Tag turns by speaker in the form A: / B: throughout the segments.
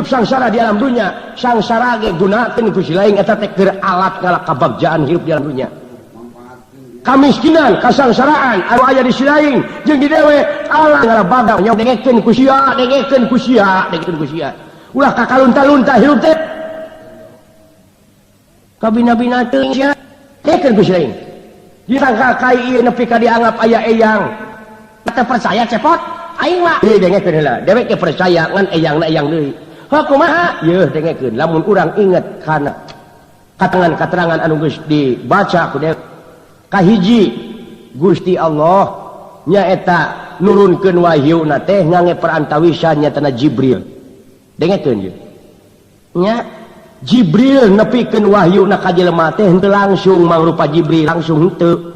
A: Hirup sangsara di alam dunya, sangsara ge gunakeun ku si lain eta teh keur alat ngala kabagjaan hirup di alam dunya. Kamiskinan, kasangsaraan anu aya di si lain jeung di dewe alat ngala bagja nya dengekeun ku sia, dengekeun ku sia, dengekeun ku sia. Ulah kakalunta-lunta hirup teh. Kabina-bina teuing sia, dengekeun ku si lain. Ditangka kai ieu nepi ka dianggap aya eyang. Teu percaya cepot, aing mah deui dengekeun heula. Dewek ge percaya ngan eyangna eyang deui. Heuh kumaha? Yeuh dengekeun lamun urang inget kana katerangan-katerangan anu geus dibaca ku dewek. Kahiji Gusti Allah nyaeta nurunkeun wahyuna teh ngange perantawisan nyatana Jibril. Dengekeun ieu. Nya Jibril nepikeun wahyuna ka jelema teh henteu langsung mangrupa Jibril langsung henteu.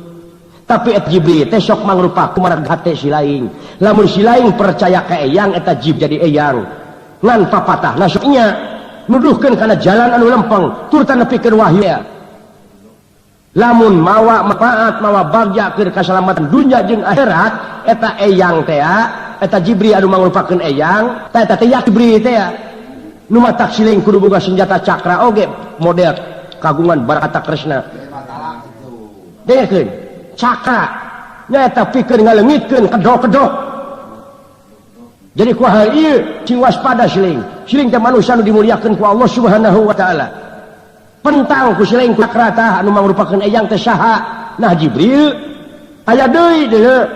A: Tapi et Jibril teh sok mangrupa kumaha hate si lain. Lamun si lain percaya ka eyang eta Jib jadi eyang. Ngan papatah nasuknya nuduhkeun kana jalan anu lempeng turta nepikeun wahyu. Lamun mawa manfaat mawa bagja keur kasalamatan dunya jeung akhirat eta eyang teh eta Jibril anu mangrupakeun eyang teh eta teh Jibril teh nu matak siling kudu boga senjata cakra oge model kagungan Barakata Kresna. Dengekeun cakra nyaeta pikeun ngaleungitkeun kedok-kedok. Jadi ku hal ieu cing waspada siling. Siling teh manusia nu dimuliakeun ku Allah Subhanahu wa taala. Pentang ku siling ku cakra tah anu mangrupakeun eyang teh saha? Nah Jibril aya deui deui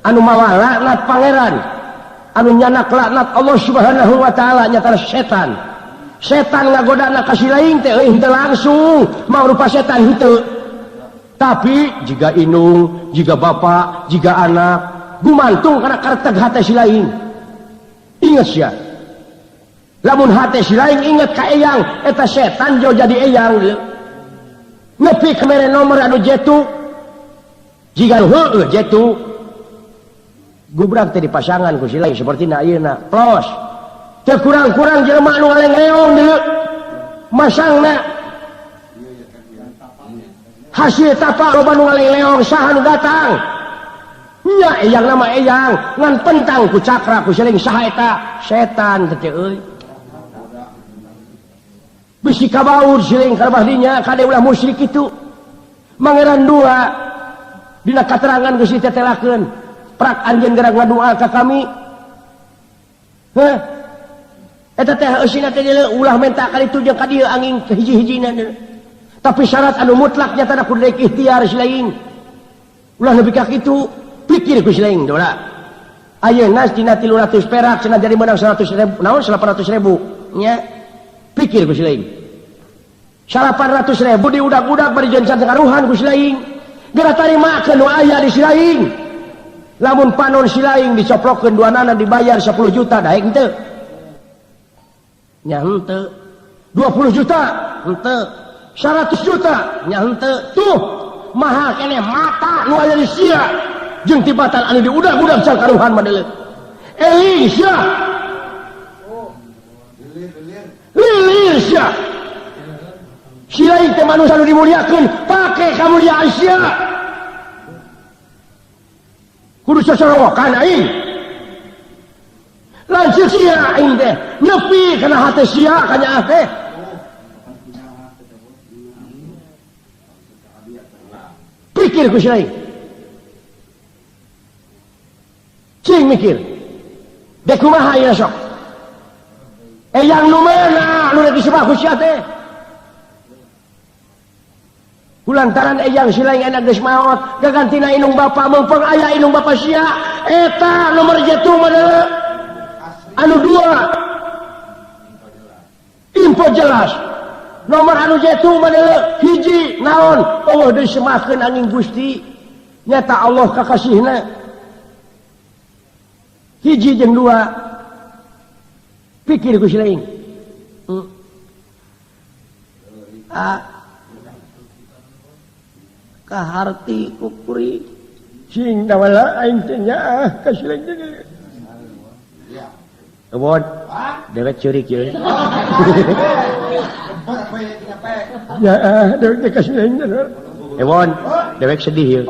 A: anu mawa laknat pangeran. Anu nyanak laknat Allah Subhanahu wa taala nyata setan. Setan ngagodana ka si lain teh euy henteu langsung mangrupa setan henteu. Tapi jika inung, jika bapak, jika anak gumantung kana kareteg hate si lain. Ingat sia. Lamun hate si lain inget ka eyang, eta setan jauh jadi eyang. Nepi kamere nomor anu jetu. Jika heueuh jetu gubrak teh dipasangan ku si lain seperti na ayeuna. Plos. Teu kurang-kurang jelema anu ngaleng-leong deui. Masangna hasil tapa loba nu ngaleng-leong saha nu datang. Nya eyang nama eyang ngan pentang ku cakra ku siling saha eta setan teh euy. Bisi kabaur siling ka dinya kade ulah musyrik itu. Mangeran dua dina katerangan geus ditetelakeun. Prak anjeun geura ngadua ka kami. Heh. Eta teh eusina teh ulah menta ka ditu jeung ka dieu angin hiji-hijina. Tapi syarat anu mutlak nyatana kudu daek ikhtiar si lain. Ulah nepi ka kitu, pikir ku si lain dola. Ayeuna dina 300 perak cenah jadi menang 100 ribu, naon 800 ribu nya. Pikir ku si lain. 800 ribu diudag-udag bari jeung can karuhan ku si lain. Geura tarimakeun nu aya di si lain. Lamun panon si lain dicoplokeun dua nana dibayar 10 juta daek henteu. Nya henteu. 20 juta henteu. 100 juta nya henteu. Tuh mahal keneh mata nu aya di sia jeung tibatan anu diudag-udag can karuhan mah deuleu. Eling sia. Lilir sia. Si lain teh manusia nu dimuliakeun pake kamuliaan sia. Kudu sosorowokan aing. Lanceuk sia aing teh nepi kana hate sia kanyaah teh. Pikir ku si lain. Cing mikir. Dek kumaha ieu sok? Eyang nu mana nu rek disebah ku sia teh? Kulantaran eyang si lain enak geus maot, gagantina inung bapa meungpeung aya inung bapa sia, eta nomor jetu mah deuleu. Anu dua. Info jelas. Nomor anu jetu mah deuleu hiji naon? Allah deui semakeun angin Gusti. Nyata Allah kakasihna. Hiji jeung dua. Pikir ku si lain. Kaharti kukuri sing dawala aing teh nyaah ka si lain teh. Kebon, dewek ceurik ye. Ya, dewek teh ka si lain teh. Kebon, dewek sedih ye.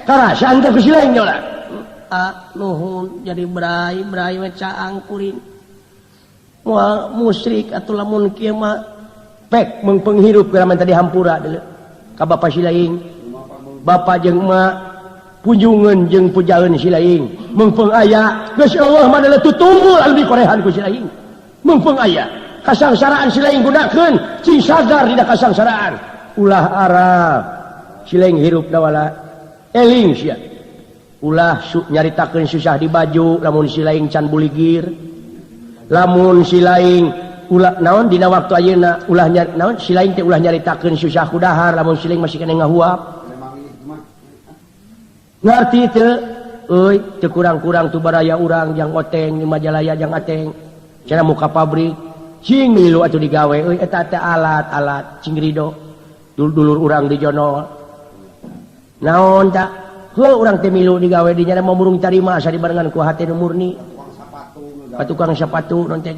A: Karasaan teh ku si lain lah. A nuhun jadi bray bray we caang kuring. Moal musyrik atuh lamun kieu mah pek mung penghirup geura tadi hampura deuleu ka bapa silaing. Bapa jeung emak punjungeun jeung pujaeun silaing. Mungpung aya geus Allah mah deuleu tutumbul anu dikorehan ku silaing. Mungpung aya kasangsaraan silaing gunakeun cing sadar dina kasangsaraan. Ulah arah silaing hirup dawala eling sia. Ulah nyaritakeun susah di baju lamun silaing can buligir. Lamun silaing ulah naon dina waktu ayeuna ulah naon silaing teh ulah nyaritakeun susah ku dahar lamun silaing masih keneh ngahuap. Ngerti teu euy teu kurang-kurang tu baraya urang jang oteng di Majalaya jang ateng cenah muka pabrik cing milu atuh digawe euy eta teh alat-alat cing rido dulur urang di jono naon tak heuh urang teh milu digawe di nya mah murung tarima asa dibarengan ku hate nu murni tukang sepatu non teh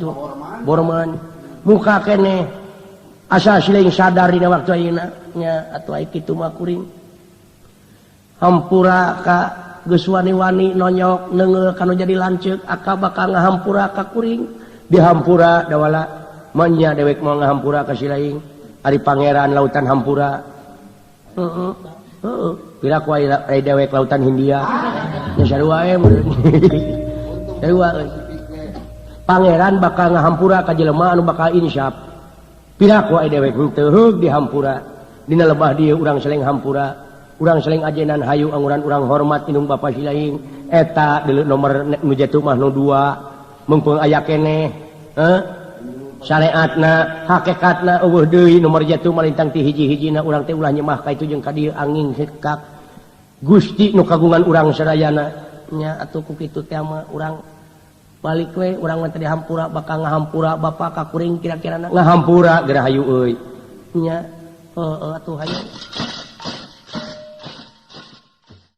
A: borman muka keneh asa siling sadar dina waktu ayeuna nya atuh ai kitu mah kuring hampura ka geus wani-wani nonyok neungeul kanu jadi lanceuk aka bakal ngahampura ka kuring dihampura dawala manya dewek mau ngahampura ka silaing ari pangeran lautan hampura heeh heeh pira ku ai dewek lautan Hindia nya sarua we sarua pangeran bakal ngahampura ka jelema anu bakal insyaf pira ku ai dewek henteu heug dihampura dina lebah dieu urang saling hampura urang saling ajenan hayu anguran urang hormat indung bapa silaing eta deuleu nomor nu jatuh mah nu 2 mungpung aya keneh heuh syariatna hakikatna eueuh deui nomor jatuh malintang ti hiji-hijina urang teh ulah nyemah ka itu jeung ka dieu angin hekak Gusti nu kagungan urang sadayana nya atuh ku kitu teh mah urang balik we urang mah teh dihampura bakal ngahampura bapa ka kuring kira-kira ngahampura geura hayu euy nya heueuh atuh hayu.